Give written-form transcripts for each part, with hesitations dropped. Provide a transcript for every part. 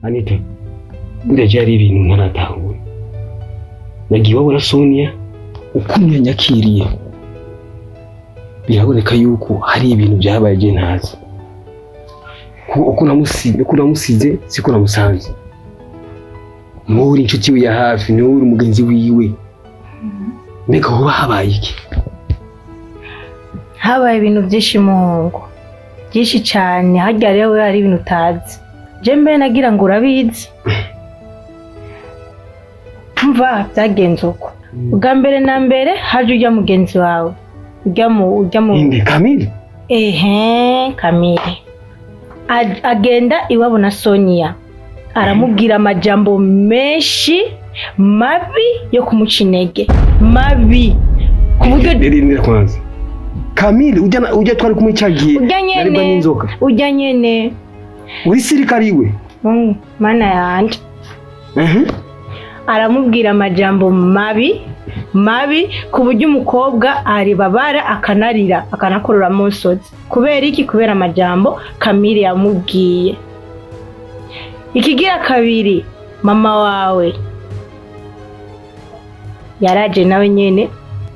Anita, burya je hari ibintu ntaratahura. Nagiye iwabo na Sonia, ukuntu yanyakiriye biraboneka yuko hari ibintu byabaye je ntazi. Uko namusize siko namusanze. Niwowe uri inshuti yiwe ya hafi, niwowe uri umugenzi wiwe, mbega hoba habaye iki? Habaye ibintu byinshi muhungu, byinshi cyane. Harya rero we hari ibintu utazi, je mbere nagira ngo urabizi. Mva byagenze uko: ubwa mbere na mbere haje ujya mugenzi wawe, ujya mu Inde? Kamili? Ehe, Kamile. Agenda iwabo na Sonia, aramubwira amajambo menshi mabi yo kumuca intege, mabi ku buryo Rindira kwanza. Kamili ujya ujya twari kumwe cyagiye Ujya nyene. Naribwa n'inzoka? Ujya nyene. Uri sirikari we? Mana yanje. Aramubwira amajambo mabi mabi ku buryo umukobwa aribabara, akanarira, akanakorora mu nsozi. Kubera iki? Kubera amajambo Kamili yamubwiye. Ikigira kabiri, mama wawe yaraje nawe nyene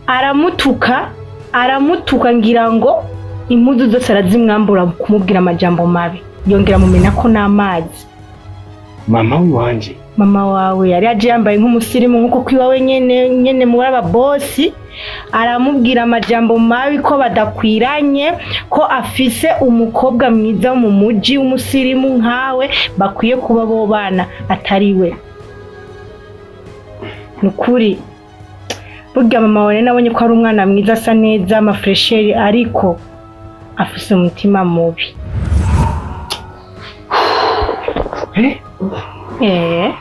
aramutuka, aramutuka, ngira ngo impuzu zose arazimwambura kumubwira amajambo mabi, yongera amumenako n'amazi. Mama wiwanje? Mama wawe yari aje yambaye nk'umusirimu, nk'uko kwiwawe nyene nyene muri ababosi. Aramubwira amajambo mabi ko badakwiranye, ko afise umukobwa mwiza wo mu muji w'umusirimu nkawe bakwiye kuba bo bana, atari we. Ni ukuri, burya mama wawe nabonye ko ari umwana mwiza, asa neza, amafuresheri, ariko afise umutima mubi. Eh?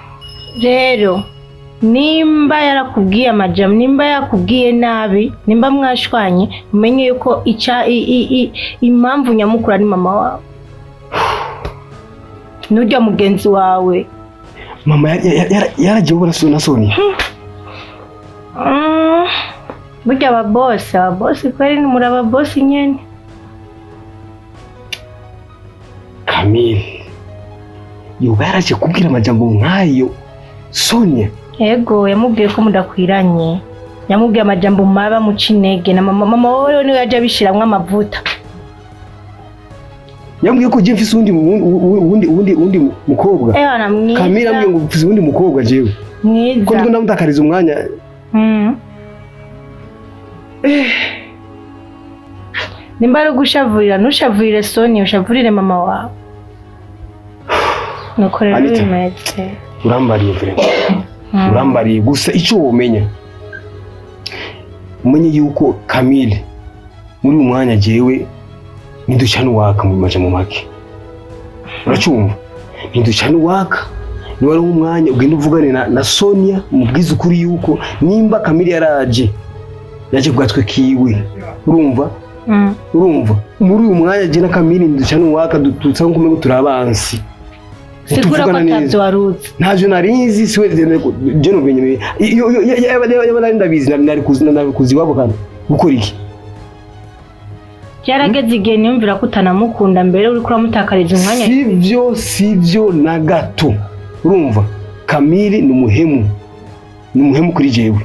Rero nimba yarakubwiye amajambo, nimba yakubwiye nabi, nimba mwashwanye, umenye yuko ica impamvu nyamukuru ari mama wawe nurya mugenzi wawe. Mama yaragiye ubona na Sonia? Burya ababosi kweri muri ababosi nyene. Kamili yoba yaraje kubwira amajambo nk'ayo Sonia? Ego, yamubwiye ko mudakwiranye, yamubwiye amajambo mabi amuca intege. Na mama wawe rero niwe yaje abishiramwo amavuta. Yambwiye ko je mfise uwundi mukobwa. Ewana mwiza. Kamili ambwiye ngo mfise uwundi mukobwa jewe, ko Mwiza. ndiko ndamutakariza umwanya. Nimba ari ugushavurira, ntushavurire Sonia, ushavurire mama wawe. Nuko rero Anita. bimeze. Urambariye vraiment. Urambariye. Gusa icyo womenya, umenye yuko Kamile muri uyu mwanya jewe ntiducana uwaka. Mu majambo make, uracumva, ntiducana uwaka. Niba ari umwanya, ugenda uvugane na Sonia, umubwize ukuri yuko nimba Kamile yaraje, yaje ku gatwe kiwe, urumva? Urumva, muri uyu mwanya je na Kamile ntiducana uwaka, dusa nk'uko turi abansi. Sigura ko Ntituvugana neza. atavyo waruzi. Ntavyo narinzi. Siwe je numenye iyo yaba nari ndabizi, nari kuzi iwabo kandi gukora iki? Byarageze igihe niyumvira ko utanamukunda, mbere uriko uramutakariza umwanya. Sivyo, sivyo na gato. Urumva, Kamili ni umuhemu, ni umuhemu kuri jewe.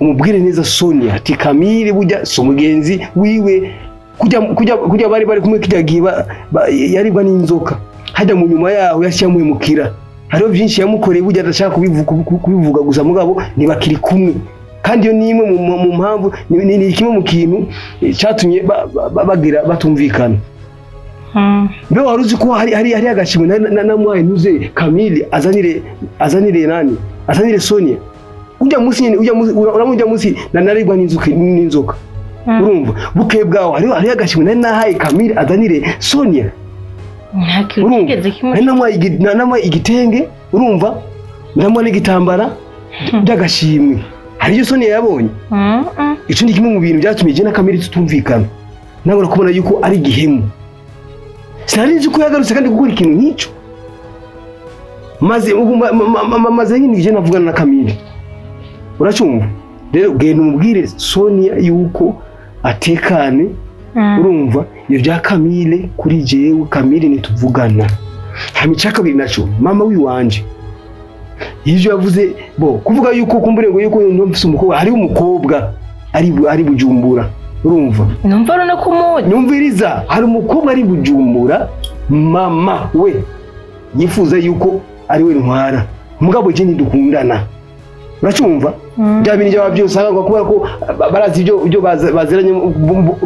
Umubwire neza Sonia ati Kamili burya si umugenzi wiwe. Kujya bari kumwe kijya gihe yaribwa n'inzoka hajya mu nyuma yaho yaciye amuhemukira. Hariho byinshi yamukoreye burya adashaka kubivuga gusa, mugabo ntibakiri kumwe. Kandi iyo ni imwe mu mpamvu, ni kimwe mu kintu cyatumye bagira batumvikana. Mbe wari uzi ko hari agashimwe namuhaye ntuze Kamili azanire nani, azanire Sonia ujya munsi nyene, ujya munsi uramu ujya munsi na naribwa n'inzoka? Urumva, bukeye bwaho hari agashimwe nari nahaye Kamili azanire Sonia. Nta kintu Urumva, kigeze kimu nari namuhaye igitenge, urumva, ndamuha n'igitambara by'agashimwe. Hari ibyo Sonia yabonye? Ico ni kimwe mu bintu byatumye je na Kamili tutumvikana. Nabona kubona yuko ari igihemu. Sinari nzi ko yagarutse kandi gukora ikintu nk'icyo. Maze ubu maze nyine je navugana na Kamili, uracumva? Rero genda umubwire Sonia yuko atekane. Urumva, ibyo bya Kamile, kuri jewe Kamile ntituvugana. Hama icya kabiri naco, mama wiwanje ivyo yavuze, bo kuvuga yuko kumbure ngo yuko mfise umukobwa, hari umukobwa ari Bujumbura, urumva? Numva rero ko umuzi. Nyumviriza, hari umukobwa ari Bujumbura, mama we yifuza yuko ari we ntwara, mugabo je ntidukundana, uracumva? Bya bintu byaba byose usanga kubera ko barazi ibyo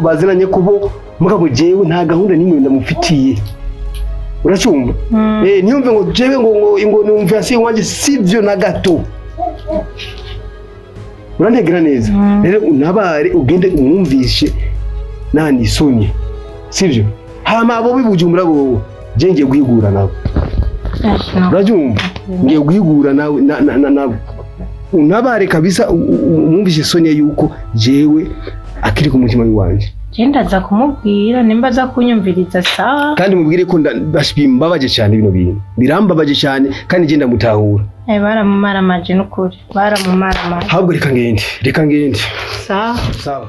baziranye kubo, mugabo jewe nta gahunda n'imwe ndamufitiye, uracumva? Eh, niyumve ngo jewe ngo numve asi wanje, sivyo na gato, urantegera neza? Rero untabare, ugende umwumvishe nani Sonia, sivyo? Hama abo b'ibujumbura bobo, je ngiye guhigura nabo. Urabyumva? Ngiye guhigura nawe nabo. Untabare kabisa, umwumvishe Sonia yuko jewe akiri ku mutima w'iwanje. Je ndaza kumubwira, nimba aza kunyumviriza sawa. Kandi mubwire ko bimbabaje cyane, bino bintu birambabaje cyane, kandi je ndamutahura. Eh, baramumaramaje n'ukuri, baramumaramaje. Ahubwo reka ngende, reka ngende. Sawa. Sawa.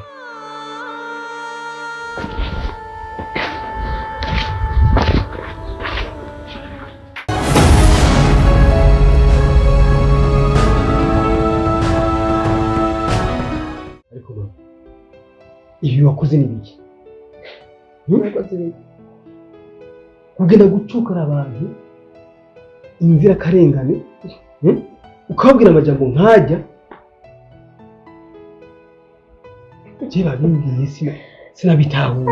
Ariko mama, ibi wakoze ni biki? Kugenda gucukara abantu inzirakarengane, Ukababwira amajambo nkajya je babimbwiye sinabitahuye.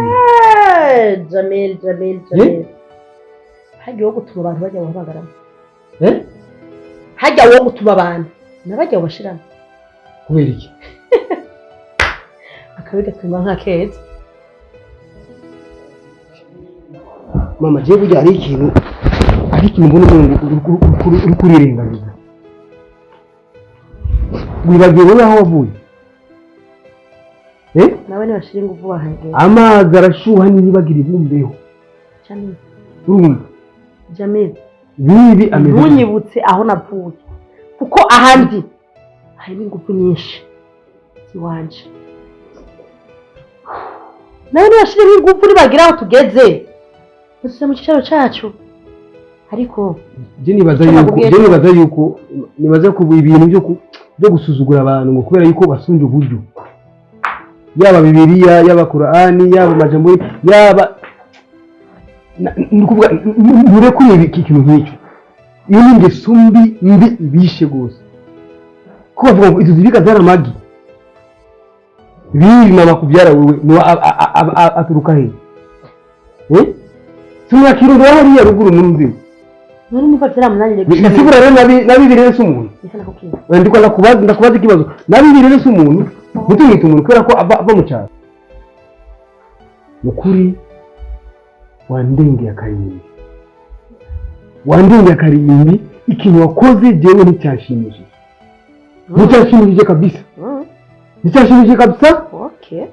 Jamil, Jamil, Jamil, hajya wo gutuma abantu bajya guhamagaramo. Eh? Hajya wo gutuma abantu nabajya bashiramo. Kubera iki? Akabi gatuma nka keza. Mama, je burya hari ikintu mbona umengo uri kurirengagiza, wibagiwe wowe aho wavuye, eh? Nawe nibashira ingufu bahagera. Amazi arashuha niyibagira ibumbeho. Jamil. Urumva? Jamil. Bibi ameze gute? Ntunyibutse aho navuye, kuko ahandi harimo ingufu nyinshi ziwanje. Nawe nibashiremo ingufu, nibagira aho tugeze basubira mu cyicaro cacu, ariko Je nibaza Icyo yuko nakubwiye. Je nibaza yuko nibaza ko ibintu byo gusuzugura abantu ngo kubera yuko basunje uburyo, yaba Bibiliya, yaba Qur'ani, yaba amajambo, yaba ni ukuvuga nturekure iki kintu nk'icyo. Iyo ni ingeso mbi mbi ibishe rwose, ko bavuga ngo izo zibika zari amagi. Bibi, mama kubyara wewe niwe aturuka he? Eh, si umwakirundo wa hariya ruguru mu nzima. None niba vyaramunanire Bisigura rero na bibi rero si umuntu. Reka nakubwira. Oya, ndiko ndakubaza ikibazo: na bibi rero si umuntu? Ntitumwite umuntu kubera ko ava mu cyaro? Ni ukuri wandengeye akarimbi, wandengeye akarimbi. Ikintu wakoze jewe nticyashimishije, nticyashimishije kabisa. Nticyashimishije kabisa. Okay,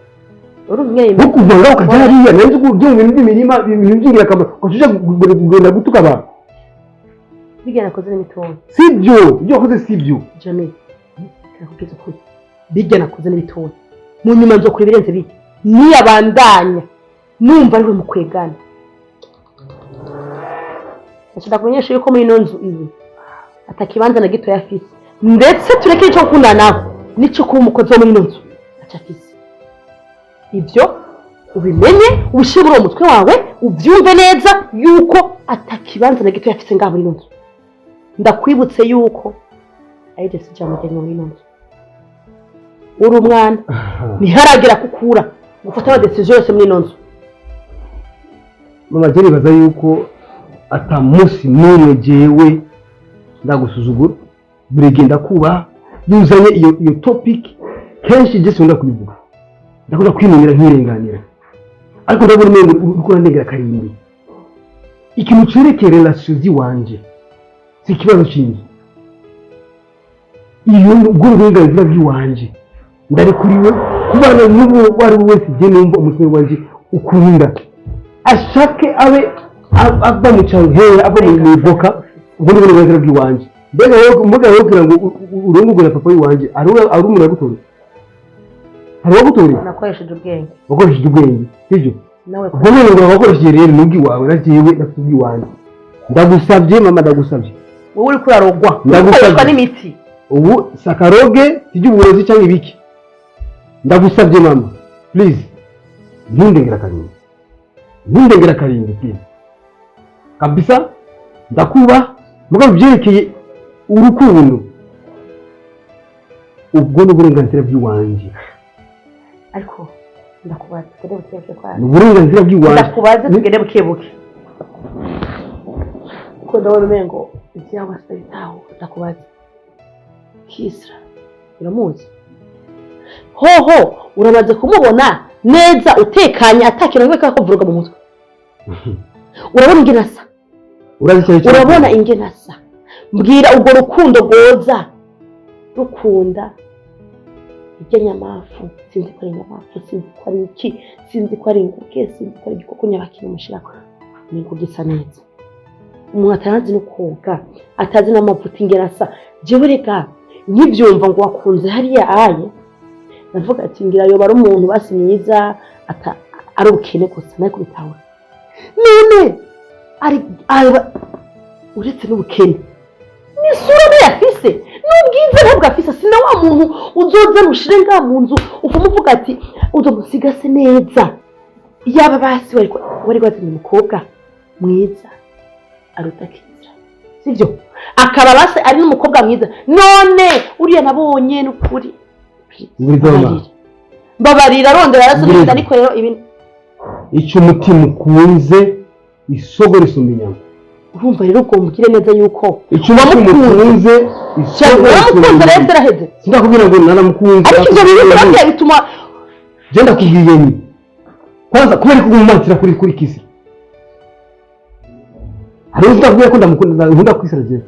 urumva ingene Nko kuva ngaho ukajya hariya, nari ko ujya mu bintu by'imirima, ibintu by'ingirakamaro, ugaca uja kugenda gutuka abantu. Bijya nakoze n'imitungo. Sibyo, ibyo wakoze sibyo. Jamil, nakubwiza ukuri, bijya nakoze n'ibitoya, mu nyuma nzokora ibirenze bijya niyabandanya numva ariwe mukwegana. Ndashaka kumenyesha yuko muri ino nzu iyi atakibanza na gito afise, ndetse tureke icyo gukundana nawe n'icyo kuba umukozi wo muri ino nzu aca afise. Ibyo ubimenye, ubishyire muri uwo mutwe wawe, ubyumve neza yuko atakibanza na gito afise ngaha muri ino nzu. Ndakwibutse yuko ari jye sijamugeni muri ino nzu. Uri umwana, ntiharagera kukura gufata amadecision yose muri ino nzu. Mama, je nibaza yuko ata munsi n'umwe jewe ndagusuzugura. Buri gihe ndakubaha. Iyo uzanye iyo topic kenshi, je sinkunda kuyivuga, ndakunda kwinumira nkirenganira, ariko ndabona umengo uriko urandengera karimbi. Ikintu cerekeye relation ziwanje si ikibazo c'inzu iyo, ubwo uburenganzira bw'iwanje ndarekuriwe kubana n'uwo uwo ari we wese. Je numva umutima wanje ukunda, ashake abe ava mu cyaro hera, ava mu ivoka, ubwo ni uburenganzira bw'iwanje. Mbega rero, mbega rero kugira ngo urongorwe na papa w'iwanje, ari umuntu yagutoreye? Hari uwagutoreye? Nakoresheje ubwenge. Wakoresheje ubwenge, sibyo? Nawe Ubwo none ngo wakoresheje rero ni ubw'iwawe, na jewe nafite ubw'iwanje. Ndagusabye mama, ndagusabye. Wowe uriko urarogwa. Ndagusabye. Ukoreshwa n'imiti. Ubu sakaroge sijya uburozi cyangwa ibiki. Ndagusabye mama, please, ntundengera karindwi, ntundengera karindwi, please, kabisa. Ndakubaha, mugabo byerekeye urukundo, ubwo ni uburenganzira bw'iwanjye. Ariko ndakubaza, tugende buke buke kwa Ni uburenganzira bw'iwanjye. Ndakubaza, tugende buke buke, kuko ndabona umengo ibyawe asabitaho. Ndakubaza, Kisra uramuzi? Hoho uramaze kumubona neza utekanye, atakintu kimwe kakuvuruga mu mutwe? Urabona ingene asa? Urazi icyo cyo? Urabona ingene asa? Mbwira, urwo rukundo rwoza rukunda irya nyamafu, sinzi ko ari inyamafu, sinzi ko ari iki, sinzi ko ari inguge, sinzi ko ari igikoko nyabakiri mushirako, ni inguge isa neza, umuntu atazi no koga, atazi n'amavuta ingene asa. Jewe reka nkibyumva ngo wakunze hariya aye, ndavuga ati ngira yoba ari umuntu basi mwiza, ata ari ubukene gusa, nawe kubitahura none ari uretse n'ubukene, n'isura mbi afise, n'ubwiza ntabwo afise. Sina wa muntu uzoza rushire ngaha mu nzu ufuma uvuga ati uzomusigase neza. Yaba basi wari wazanye umukobwa mwiza aruta Kizira, sibyo? Akaba basi ari n'umukobwa mwiza. None uriya nabonye n'ukuri. Ubwiza mama. Mbabarira, arondera arasubiza. Ubwiza. Ariko rero ibi Icyo umutima ukunze, isogo risumba inyama. Urumva rero, ubwo mubwire neza yuko Icyo umutima ukunze, isogo risumba uramukunze rero. inyama. Byaraheze. Sindakubwira ngo naramukunze. Ariko ibyo bintu urabwira bituma Je ndakubwiye, ni kwanza kubera ko umumatira kuri Kisi hari ndakubwiye ko ndamukunda, nkunda Kisira je,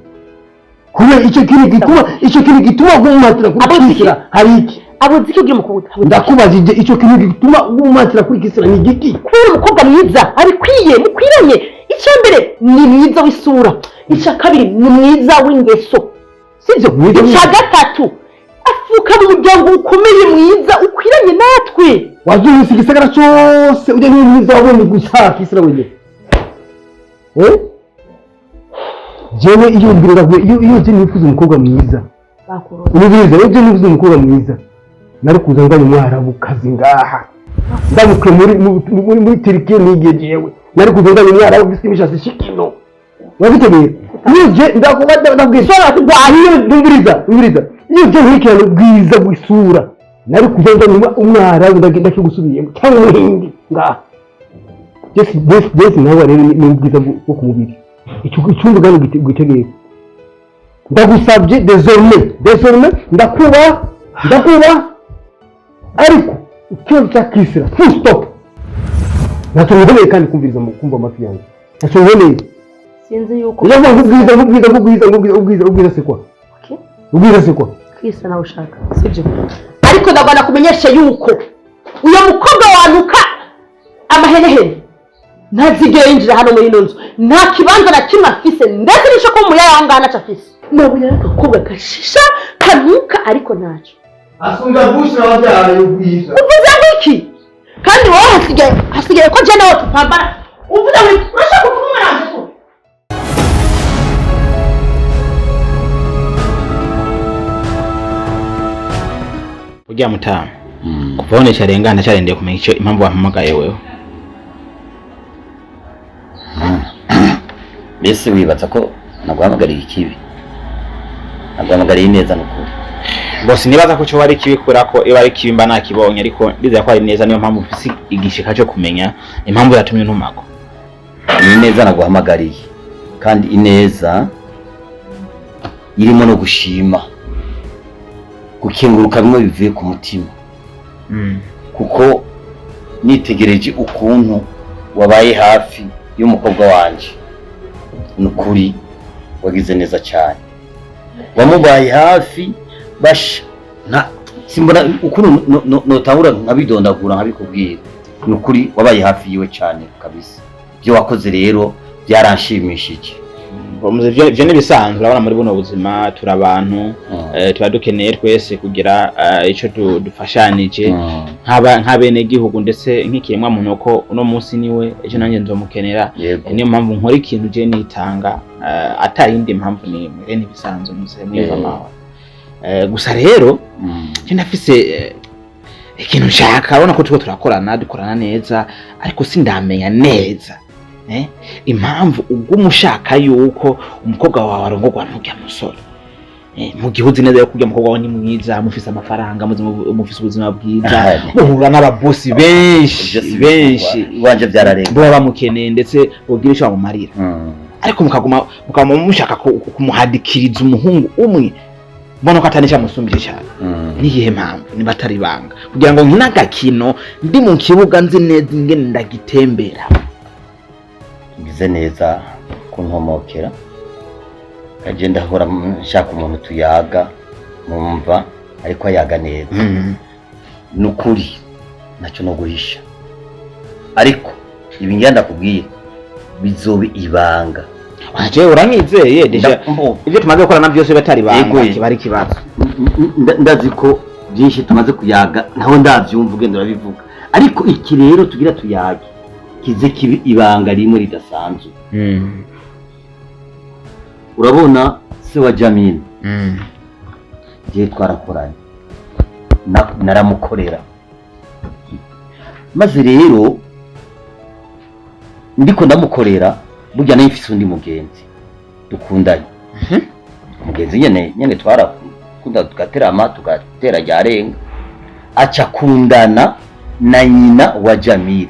kubera icyo kintu gituma, icyo kintu gituma umumatira kuri Abo Kisira hari iki? Abuze iki? Ubwira umukobwa abuze iki? Ndakubaza, icyo kintu gituma umumatira kuri Kisira ni igiki? Kubera umukobwa mwiza abikwiye, mukwiranye. Icya mbere ni mwiza w'isura, icya kabiri ni mwiza w'ingeso, sibyo? Mwiza Icya gatatu afuka mu muryango ukomeye mwiza ukwiranye natwe. Wazungutse igisagara cyose, ujya niba mwiza wabonye gusa Kisira wenyine, eh? Jewe iyo mbwira, iyo je nifuza umukobwa mwiza, umubiriza, iyo je nifuza umukobwa mwiza, nari kuza nganye umwarabukazi ngaha ndamukuye muri Turikiya nigiye. Jewe nari kuza nganye umwarabu ufite imishatsi shikino, urabitegeye? Iyo je ndakubwira kurwanya, ndumviriza, ndumviriza, iyo je nkurikirana ubwiza bw'isura, nari kuza nganye umwarabu ndakigusubiyemo cyangwa umuhindi ngaha. Jesi nawe rero ni ubwiza bwo ku mubiri. Icyo icyumba gano gitegeye. Ndagusabye, désormais ndakubaha, ndakubaha, ariko ikibazo cya Kisira, full stop. Ntacyo nkeneye kandi kumviriza mu kumva amatwi yanjye, ntacyo nkeneye. Sinzi yuko Niyo mpamvu ubwiza, ubwiza, ubwiza, ubwiza, ubwiza, ubwiza c'est quoi? Okay. Ubwiza c'est quoi? Kwisa nawe ushaka, sibyo? Ariko ndagomba kumenyesha yuko uyo mukobwa wanuka amahenehene ntazigera yinjira hano muri ino nzu. Nta kibanza na kimwe afise, ndetse n'icyo kuba umuyaya ntaco afise. Nabonye ari agakobwa gashisha kanuka, ariko ntacyo. Asunga bushira wabyaye ubwiza. Uvuze ngo iki? Kandi wowe hasigaye ko je nawe tupambana. Uvuze ngo iki? Urashaka kuvuga umwana wanje ko Burya mutamu, kuva aho nicarengana ndacarendeye kumenya icyo impamvu wampamagaye wewe. Mbese wibaza ko naguhamagariye ikibi? Naguhamagariye neza nukuri. Bose nibaza ko cyo ari kibi, kubera ko iyo ari kibi mba nakibonye, ariko ndizera ko ari neza, niyo mpamvu mfise igishika cyo kumenya impamvu yatumye ntumako. Ni neza naguhamagariye, kandi ineza irimo no gushima, gukenguruka bimwe bivuye ku mutima, kuko nitegereje ukuntu wabaye hafi y'umukobwa wanje, ni ukuri wagize neza cyane, wamubaye hafi basha nta simbona ukuntu notangura nkabidondagura nkabikubwira. Ni ukuri wabaye hafi yiwe cyane kabisa. Ibyo wakoze rero byaranshimishije. Ivyo n'ibisanzwe, urabona muri buno buzima turi abantu, tuba dukeneye twese kugira ico dufashanije nk'abenegihugu ndetse nk'ikiremwa muntu, ko uno munsi niwe, ejo nanjye nzomukenera. Niyo mpamvu nkora ikintu je nitanga, ata yindi mpamvu n'imwe. Rero n'ibisanzwe, muze mwiyumva amahoro. Gusa rero je ndafise ikintu nshaka. Urabona ko turiko turakorana, dukorana neza, ariko sindamenya neza impamvu uguma ushaka yuko umukobwa wawe arongorwa n'urya musore, mu gihe uzi neza yuko urya mukobwa wawe ni mwiza, mufise amafaranga, mufise ubuzima bwiza, muhura n'ababosi benshi Ivyo si benshi iwanje byararenga. Boba bamukeneye, ndetse bogira ico bamumarira, ariko mukaguma mushaka kumuhadikiriza umuhungu umwe mbona ko atari amusumbije cyane. Niyihe mpamvu, niba atari ibanga, kugira ngo nkine agakino ndi mu kibuga nzi neza ingene ndagitembera? Ngize neza kuntomokera, kaje ndahora nshaka umuntu tuyaga, numva ariko ayaga neza. Nukuri ntacyo no guhisha, ariko ibi ngira ndakubwira bizoba ibanga. Waje uranyizeye déjà. Ibyo tumaze gukora na byose batari ibanga, Yego. kiba ari ikibazo. Ndazi ko byinshi tumaze kuyaga naho ndabyumva ugenda urabivuga, ariko iki rero tugira tuyage kize kibe ibanga rimwe ridasanzwe. Urabona se wa Jamil, jewe twarakoranye, naramukorera, maze rero ndiko ndamukorera, burya nayo mfise undi mugenzi dukundanye, umugenzi nyene nyene twarakunda, tugaterama, tugatera ryarenga, aca akundana na nyina wa Jamil.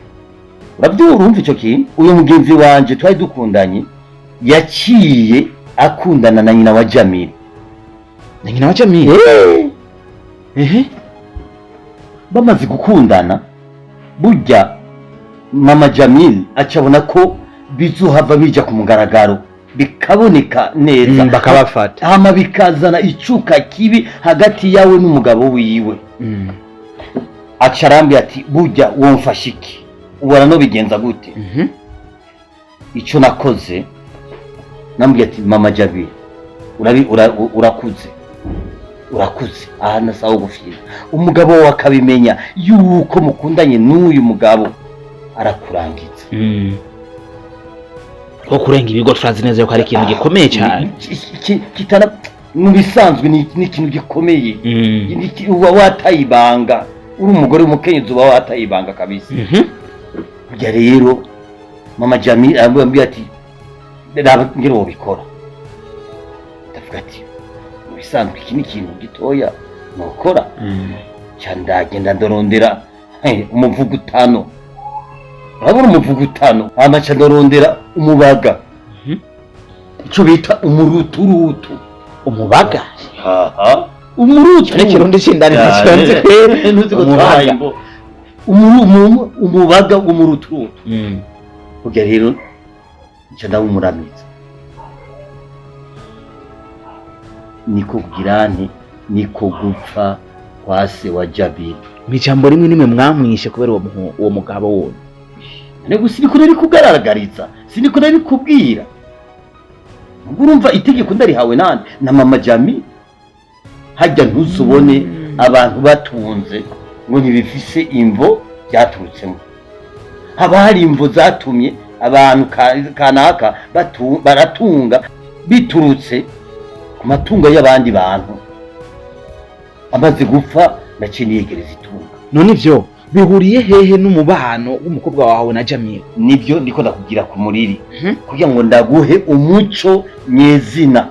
Urabyumva, urumva ico kintu? Uyu mugenzi wanje twari dukundanye yaciye akundana na nyina wa Jamil. Na nyina wa Jamil? Ehe. Bamaze gukundana, burya mama Jamil acabona ko bizohava bija ku mugaragaro, bikaboneka neza, bakabafata. Hama bikazana icuka kibi hagati yawe n'umugabo wiwe. Aca arambwira ati: "Burya womfasha iki? Ubona no bigenza gute?" Icyo nakoze, nambwiye ati: "Mama Jamil, urakuze, urakuze, aha nasaho gufira. Umugabo wawe akabimenya yuko mukundanye n'uyu mugabo, arakurangiza." Ko kurenga ibigo turazi neza yuko ari ikintu gikomeye cyane. Kitana mu bisanzwe ni ikintu gikomeye. Uba wataye ibanga, uri umugore w'umukenyezi uba wataye ibanga kabisa. Burya rero mama Jamil arambwira ati: "Raba ngira wobikora." Ndavuga ati: "Mu bisanzwe iki ni ikintu gitoya nokora." Ca ndagenda ndorondera umuvugutano. Urabona umuvugutano? Hama ca ndorondera umubaga, ico bita umuruturutu. Umubaga? Haha, umurutu. Icyo ni ikirundi c'indani ntacyo nzi kweri. Ntuzi ko Umubaga. twahaye imbo. Umubaga w'umuruturutu. Burya rero nca ndawumuramiza, niko kugira nti niko gupfa kwa se wa Jabiri. Mu ijambo rimwe, nimwe mwamwishe kubera uwo mugabo wundi? Nego siniko nari kugaragariza, siniko nari kubwira. Ubwo urumva itegeko ndarihawe nande? Na mama Jami. Hajya ntuzubone abantu batunze ngo ntibifise imvo byaturutsemo, haba hari imvo zatumye abantu kanaka baratunga biturutse ku matungo y'abandi bantu. Amaze gupfa, naciye niyegereza itunga. None ivyo bihuriye hehe n'umubano w'umukobwa wawe na Jamil? Nibyo ndiko ndakubwira ku muriri, kugira ngo ndaguhe umuco nyezina.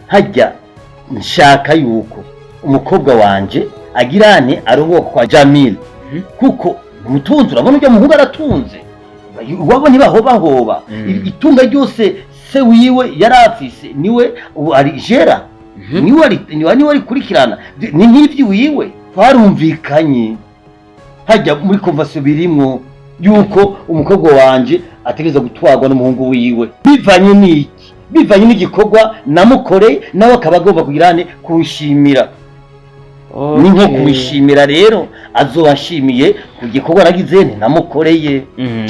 Hajya nshaka yuko umukobwa wanje agirane arongoka kwa Jamil, kuko umutunzi, urabona ujya muhungu aratunze, iwabo ntibahobahoba. Itunga ryose se wiwe yari afise niwe ubu ari jera, niwe arikurikirana, ni nk'ivyo wiwe twarumvikanye. Hajya muri convention birimwo yuko umukobwa wanje ategereza gutwarwa n'umuhungu wiwe, bivanye n'iki? Bivanye n'igikorwa namukoreye, nawe akaba agomba kugira kuwishimira. Ni nko kubishimira rero, azoba ashimiye ku gikorwa nagize nti namukoreye.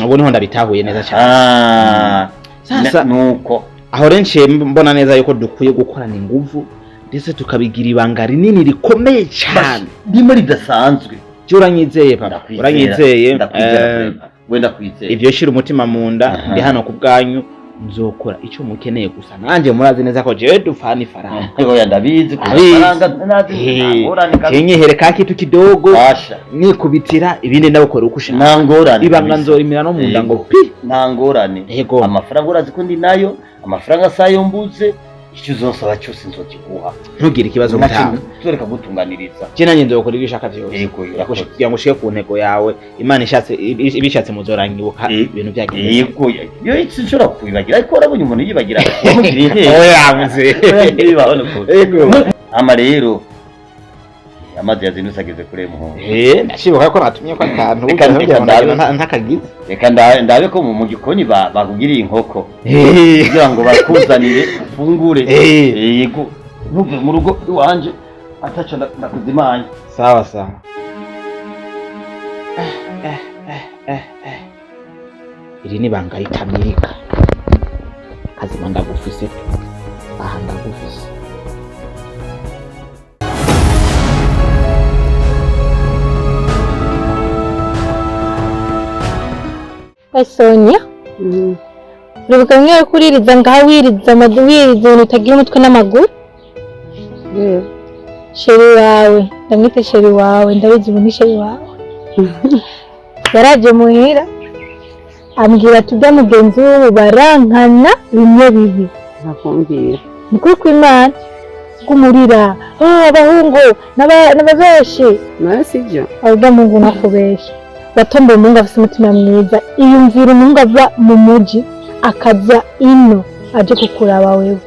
Ubu niho ndabitahuye neza cyane. Sasa Nuko aho rero nciye mbona neza yuko dukwiye gukorana inguvu, ndetse tukabigira ibanga rinini rikomeye cyane. Rimwe ridasanzwe. Je, uranyizeye papa? Ndakwizera, Uranyizeye? Ndakwizera vraiment. We, ndakwizera. Ivyo shira umutima mu nda. Ndi hano ku bwanyu, nzokora icyo mukeneye. Gusa nanjye murazi neza ko jewe dupfana ifaranga. Oya, ndabizi ku Abizi. mafaranga nazi, nta ngorane kabisa. Nyihere ka kitu kidogo. Basha. Nikubitira ibindi ndabukora uko ushaka. Nta ngorane Ibanga kabisa. nzorimira no mu nda ngo pi. Nta ngorane. Yego. Amafaranga urazi ko ndi nayo, amafaranga sayo mbuze. Icyo uzonsaba cyose nzokiguha. Ntugire ikibazo, mutaha. Tureka gutunganiriza. Je nanjye nzokora ibyo ushaka byose Yego, urakoze. kugira ngo ushike ku ntego yawe. Imana ishatse, ibishatse muzorangibuka ibintu byagenze. Yego, yo sinshobora kubibagira, ariko urabonye umuntu yibagira wamugiriye neza. Oya muze. Oya, ntibibaho nukuri. Yego. Ama rero amazi yazindutse ageze kure, muhungu. Ndashibuka ko natumye ko akantu Reka ndabe. ntakagize. Reka ndabe ko mu gikoni bakugiriye inkoko kugira ngo bakuzanire ufungure. Yego, ntuve mu rugo iwanje ataco ndakuzimanye. Sawa sawa. Iri ni banga ritamirika. Kazima ndagufise tu, aha ndagufise. Sonia, uribuka bimwe yo kuririza ngaho, wiriza amadu, wiriza ibintu bitagira umutwe n'amaguru? Chéri wawe, ndamwite chéri wawe, ndabizi ubu ni chéri wawe, yaraje muhira ambwira ati ujya mugenzi we barankana bimwe bibi. Ntakumbwira. Ni kuri kw'Imana bw'umurira, oh, abahungu n'ababeshi. Nawe sibyo. Urya muhungu nakubesha, watomboye umuhungu afise umutima mwiza. Iyumvira umuhungu ava mu muji akaza ino aje kukuraba wewe,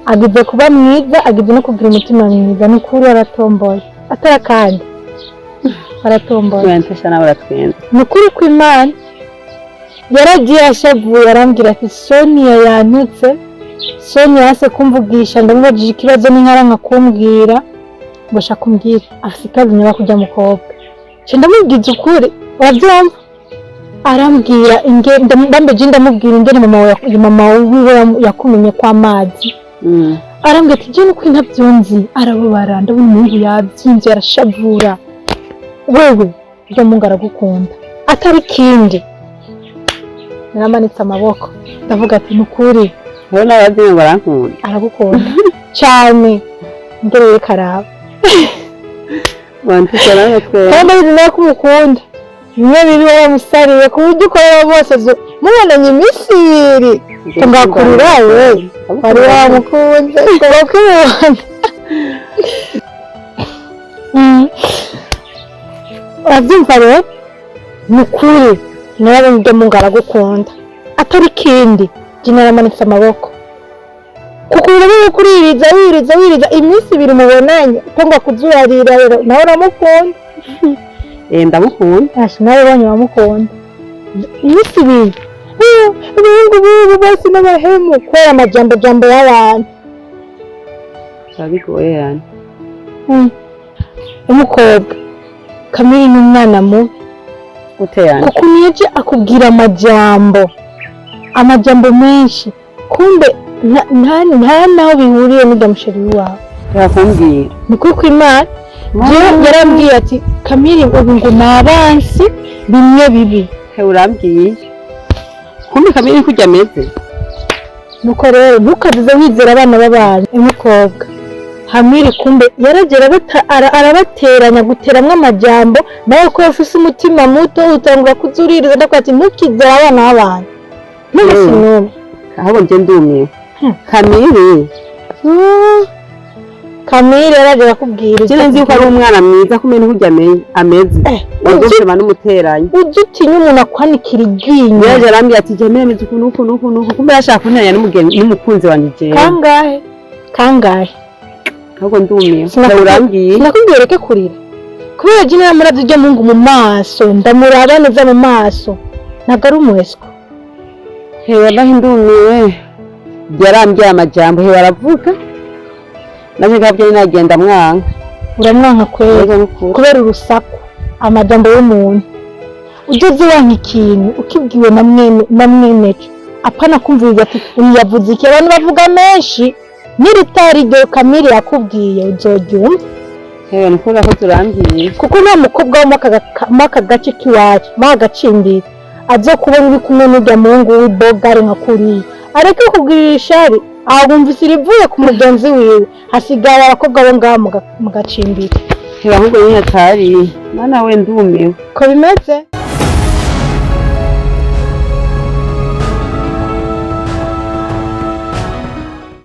agize kuba mwiza, agize no kugira umutima mwiza. Ni ukuri aratomboye, atari kandi aratomboye. Wentesha nawe uratwenza. Ni ukuri kw'Imana, yaragiye ashavuye, arambwira ati Sonia yantutse, Sonia yase kumvugisha, ndamubajije ikibazo n'inkara nkakumbwira ngo shaka umbwire afise ikibazo nyaba kurya mukobwa. Nca ndamubwiza ukuri, urabyumva, arambwira ndambeje ndamubwira ingene mama wawe, mama wiwe yakumenye kw'amazi. Arambwira ati je nuko ntavyunzi, arababara, ndabona umuhungu yavyimvye, arashavura. Wewe urya muhungu aragukunda atari kindi. Naramanitse amaboko, ndavuga ati nukuri. Wowe n'ababyeyi ngo barankunda. Aragukunda cyane, ngereye karaba. Wentesha nawe uratwenza. Kandi abizi nawe ko umukunda bimwe bibi, waramusariye ku buryo ukorera bose mubonanye iminsi ibiri ngakurura we wari wamukunze kuba kwibona. Urabyumva rero, ni ukuri nawe ibyo mungu aragukunda atari ikindi. Jye naramanitse amaboko kuko urabona ko uririza, wiriza, wiriza iminsi ibiri mubonanye utangwa kuzurarira, rero nawe uramukunda. Eh, ndamukunda. Asha, nawe ubonye wamukunda iminsi ibiri. Abahungu b'ubu bose n'abahemu kubera amajambo jambo y'abantu. Biba bigoye yani. Umukobwa Kamili ni umwana mubi. Gute yani? Kuko niyo akubwira amajambo, amajambo menshi, kumbe nta naho bihuriye n'urya mu chéri wawe. Urakumbwira. Ni kuri kw'Imana, jewe yarambwiye ati Kamili ubu ngo ni abansi bimwe bibi. He, urambwiye. Kumbe Kamili kurya ameze. Nuko rero ntukazize wizera abana b'abantu. Umukobwa Hamiri kumbe yaragera arabateranya guteramwo amajambo, nawe ko ufise umutima muto utangura kuzuririza. Ndakugira ati ntukizere abana b'abantu n'umunsi n'umwe. Ahubwo njye ndumiwe. Kamili. Kamili yaragera akubwira. Njye nzi yuko ari umwana mwiza, kumenya kurya ameze. Ugusema n'umuteranyi. Ujye utinya umuntu akwanikira iryinyo. Yaje arambwira ati Jamila ameze uku n'uku n'uku n'uku. Kumbe yashaka kunteranya n'umugeni n'umukunzi wanjye jewe. Kangahe kangahe? Ahubwo ndumiwe. Urambwiye. Sinakubwiye ureke kurira kubera jye namuravye ujya mungu mu maso, ndamuraba neza mu maso, ntabwo ari umuheswa. He, wallahi ndumiwe. Yarambwiye amajambo, he, baravuga. Naje ngabyo nagenda mwanga. Uramwanka kwera? Yego, nukuri. Kubera urusaku, amajambo y'umuntu. Ugeze wanka ikintu ukibwiwe na mwene na mweneco. Apana kumviriza ati uyu yavuze iki. Abantu bavuga menshi, n'iritari iryo Kamili yakubwiye uzoryumva. Hewe, niko urakoze urambwiye. Kuko nta mukobwa wo muri aka gace k'iwacu, muri aka gacimbiri, azo kubona uri kumwe n'urya muhungu w'ibogare nka kuriya areke kugirira ishari. Aho wumvise irivuye ku mugenzi wiwe, hasigaye abakobwa bo ngaha mu gacimbiri. Hewe, ahubwo nyine atari mana we, ndumiwe. Ko bimeze.